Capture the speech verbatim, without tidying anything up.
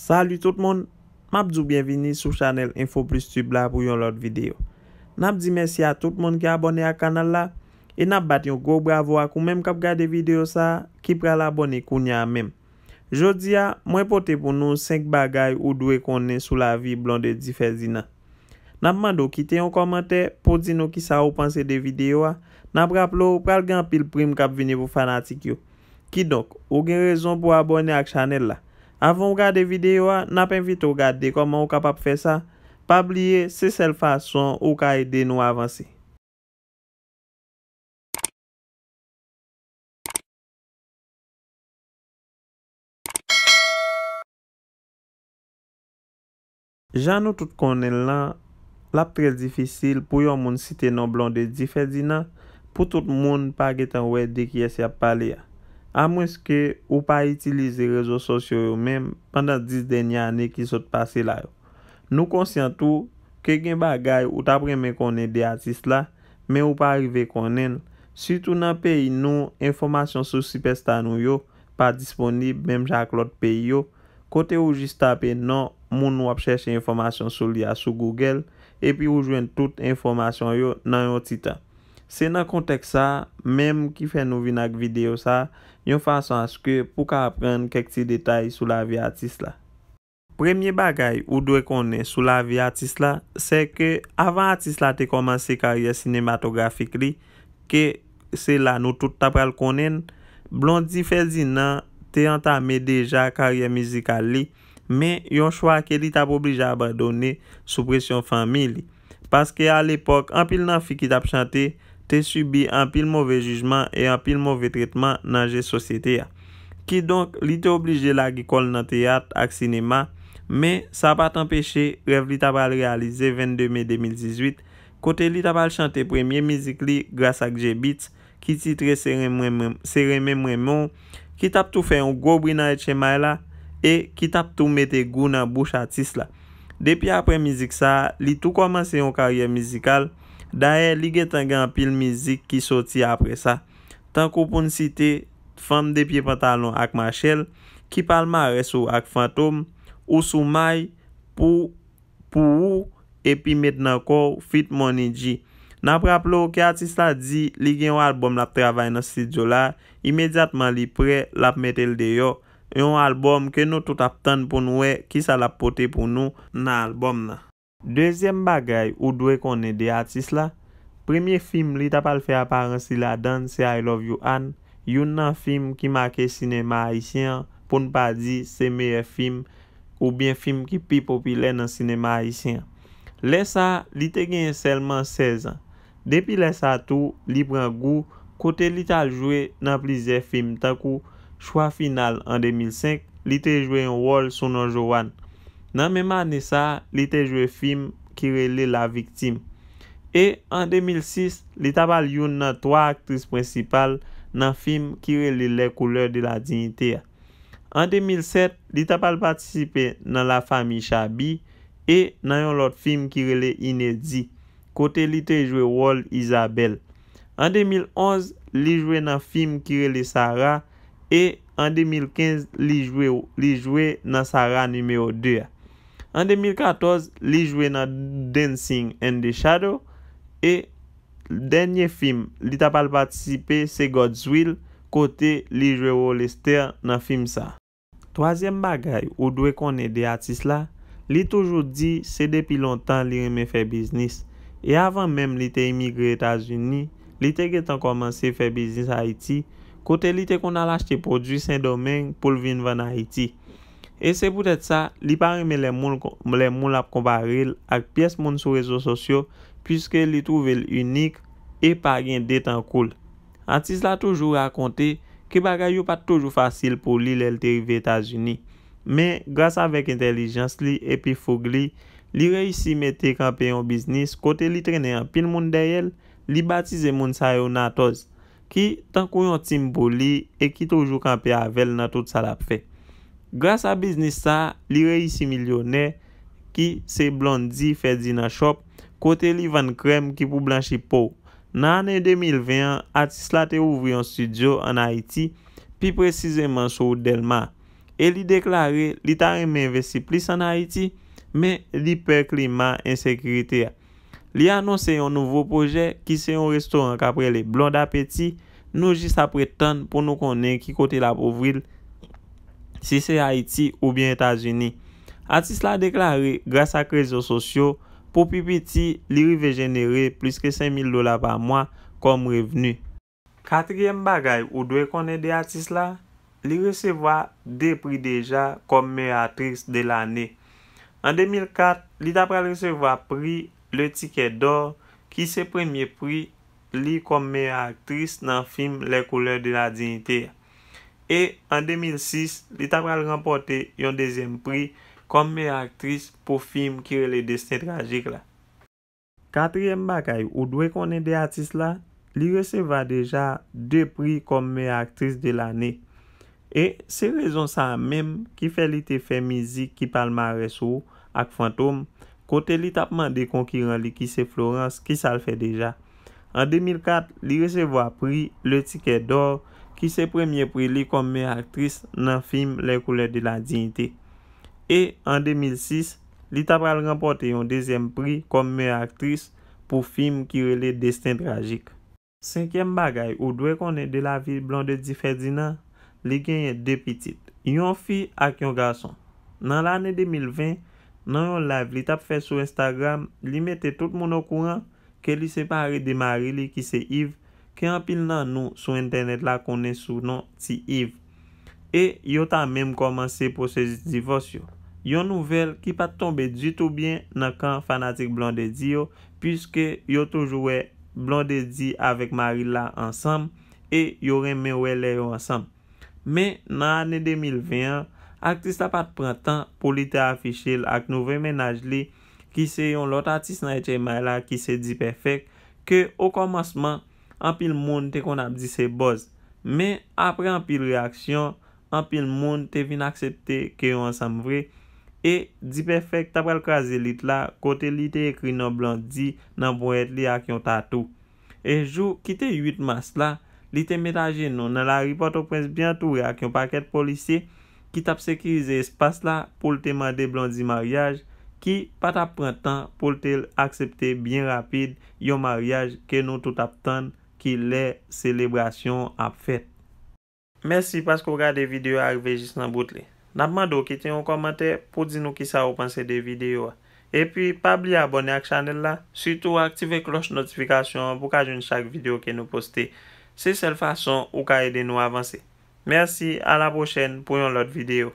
Salut tout moun, m ap di w byenvini sou chanèl Info Plus Tube la pou yon lòt videyo. N ap di mèsi a tout moun ki abòne ak kanal la, e n ap bat yon gwo bravo ak ou menm k ap gade videyo sa a, ki pral abòne kounye a menm. Jodi a, mwen pote pou nou senk bagay ou dwe konnen sou lavi Blondedy Ferdinand. N ap mande w kite yon kòmantè pou w di nou kisa ou panse de videyo a. N ap raple w, pral gen anpil prim k ap vini pou fanatik yo. Kidonk, ou gen rezon pou w abòne ak chanèl la. Avan w gade videyo a, n ap envite w gade kòman ou kapab fè sa. Pa bliye, se sèl fason ou ka ede nou avanse. Jan nou tout konnen l lan, l ap trè difisil pou yon moun site non Blondedy Ferdinand pou tout moun pa gentan wè de kiyès y ap pale a. Amwenske ou pa itilize rezo sosyo yo menm pandan dis dènye ane ki sot pase la yo. Nou konsyan tou ke gen bagay ou t ap renmen konnen de atis la, men ou pa rive konnen l. Sitou nan peyi nou, enfòmasyon sou sipèsta nou yo pa disponib menm jan ak lòt peyi yo, kote ou jis tape non moun w ap chèche enfòmasyon sou li a sou Google, epi ou jwenn tout enfòmasyon yo nan yon ti tan. Se nan kontèks sa a menm ki fè nou vin ak videyo sa a, yon fason aske pou ka aprann kèk ti detay sou lavi atis la. Premye bagay ou dwe konnen sou lavi atis la, se ke avan atis la te kòmanse karyè sinematografik li, ke se la nou tout ta pral konnen l, Blondedy Ferdinand te antame deja karyè mizikal li, men yon chwa ke li t ap oblije abandone sou presyon fanmi li. Paske alepòk, anpil nan fi ki t ap chante te sibi anpil move jijman e anpil move tretman nan je sosyete a. Kidonk, li te oblije lage kò l nan teyat ak sinema, men sa pa t anpeche rèv li ta pral reyalize vennde me de mil dizuit, kote li ta pral chante premye mizik li gras ak J-Beatz, ki titre Se renmen mwen, Se renmen mwen menm, ki t ap tou fè yon gwo bri nan H M I la e ki t ap tou mete gou nan bouch atis la. Depi apre mizik sa a, li tou kòmanse yon karyè mizikal. Dayè, li gentan gen anpil mizik ki soti apre sa. Tankou pou n site Fanm de pye pantalon ak Machèl, Ki palmarès ou ak Fantom, Ou sou may, Pou, Pou ou, epi Met nan kò w, feat Money G. N ap raple w ke atis la di li gen yon albòm l ap travay nan estidyo la, imedyatman li prè, l ap mete l deyò. Yon albòm ke nou tout ap tann pou n wè kisa l ap pote pou nou nan albòm nan. Dezyèm bagay ou dwe konnen de atis la, premye fim li ta pral fè aparans li ladan l se I Love You Ann, youn nan fim ki make sinema ayisyen an, pou n pa di se meyè fim oubyen fim ki pi popilè nan sinema ayisyen an. Lè sa a, li te genyen sèlman sèz an. Depi lè sa a tou, li pran gou, kote li t al jwe nan plizyè fim tankou Chwa Final an de mil senk, li te jwe yon wòl sou non Joanne. Nan menm ane sa a, li te jwe fim ki rele La Victime. E an de mil sis, li ta pral youn nan twa aktris prensipal nan fim ki rele Les Couleurs de la Dignité a. An de mil sèt, li ta pral patisipe nan La Famille Chabi e nan yon lòt fim ki rele Inedi, kote li te jwe wòl Isabelle. An de mil onz, li jwe nan fim ki rele Sarah e an de mil kenz, li jwe, li jwe nan Sarah nimewo de a. An de mil katòz, li jwe nan Dancing in the Shadow e dènye fim li ta pral patisipe se God's Will, kote li jwe wòl Esther nan fim sa. Twazyèm bagay ou dwe konnen de atis la, li toujou di se depi lontan li renmen fè biznis. E avan menm li te imigre Etazini, li te gentan kòmanse fè biznis Ayiti, kote li te konn al achte pwodui Sendomeng pou l vin vann Ayiti. E se poutèt sa, li pa renmen lè moun, lè moun ap konpare l ak pyès moun sou rezo sosyo, piske li twouve l inik e pa gen de tankou l. Atis la toujou rakonte ke bagay yo pa t toujou fasil pou li lè l te rive Etazini. Men, gras avèk entèlijans li epi foug li, li reyisi mete kanpe yon biznis kote li trennen anpil moun dèyè l, li batize moun sa yo Natòz, ki tankou yon tim pou li e ki toujou kanpe avè l nan tout sa l ap fè. Gras a biznis sa, li reyisi milyonè, ki se Blondy Ferdinand Shop, kote li vann krèm ki pou blanchi po w. Nan ane de mil ven an, atis la te ouvri yon estidyo ann Ayiti, pi presizeman sou wout Dèlma. e li deklare li ta renmen envesti plis ann Ayiti, men li pè klima ensekirite a. Li anonse yon nouvo pwojè ki se yon restoran k ap rele Blonde Appetit. Nou jis ap ret tann pou nou konnen ki kote l ap ouvri l, si se Ayiti oubyen Etazini. Atis la deklare, gras ak rezo sosyo, pou pi piti, li rive jenere plis ke senk mil dola pa mwa kòm revni. Katriyèm bagay ou dwe konnen de atis la, li resevwa de pri deja kòm meyè aktris de lane. An de mil kat, li ta pral resevwa pri Le Ticket d'Or, ki se premye pri li kòm meyè aktris nan fim Les Couleurs de la Dignité a. E an de mil sis, li ta pral ranpòte yon dezyèm pri kòm meyè aktris pou fim ki rele Destin Tragique la. Katriyèm bagay ou dwe konnen de atis la, li resevwa deja de pri kòm meyè aktris de lane. E se rezon sa a menm ki fè li te fè mizik ki palmarès ou ak Fantom, kote li t ap mande konkiran li ki se Florence kisa l fè deja. An de mil kat, li resevwa pri Le Ticket d'Or, ki se premye pri li kòm meyè aktris nan fim Les Couleurs de la Dignité. E an de mil sis, li ta pral ranpòte yon dezyèm pri kòm meyè aktris pou fim ki rele Destin Tragique. Senkyèm bagay ou dwe konnen de lavi Blondedy Ferdinand, li genyen de pitit, yon fi ak yon gason. Nan lane de mil ven, nan yon live li t ap fè sou Instagram, li mete tout moun okouran ke li separe de mari li ki se Yves, ke anpil nan nou sou entènèt la konnen sou non Ti Yves. E yo ta menm kòmanse pwosesis divòs yo. Yon nouvèl ki pa t tonbe ditou byen nan kan fanatik Blondedy yo, piske yo toujou wè Blondedy avèk mari l la ansanm e yo renmen wè lè yo ansanm. Men, nan ane de mil ven an, aktris la pa t pran tan pou li te afiche l ak nouvo mennaj li, ki se yon lòt atis nan H M I la, ki se D-Perfect, ke okòmansman, anpil moun te konn ap di se buzz. Men, apre anpil reyaksyon, anpil moun te vin aksepte ke yo ansanm vre, e D-Perfect ta pral kraze lit la, kote li te ekri non Blondedy nan ponyèt li ak yon tatou. E jou ki te uit mas la, li te met ajenou nan lari Pòtoprens byen antoure ak yon pakèt polisye ki t ap sekirize espas la pou l te mande Blondedy maryaj, ki pa t ap pran tan pou l te aksepte byen rapid yon maryaj ke nou tout ap tann ki lè selebrasyon ap fèt. Mèsi paske w gade videyo a rive jis nan bout li. N ap mande w kite yon kòmantè pou di nou kisa ou panse de videyo a. Epi, pa bliye abòne ak chanèl la, sitou aktive klòch notifikasyon an pou w ka jwenn chak videyo ke nou poste. Se sèl fason ou ka ede nou avanse. Mèsi, a la pwochèn pou yon lòt videyo.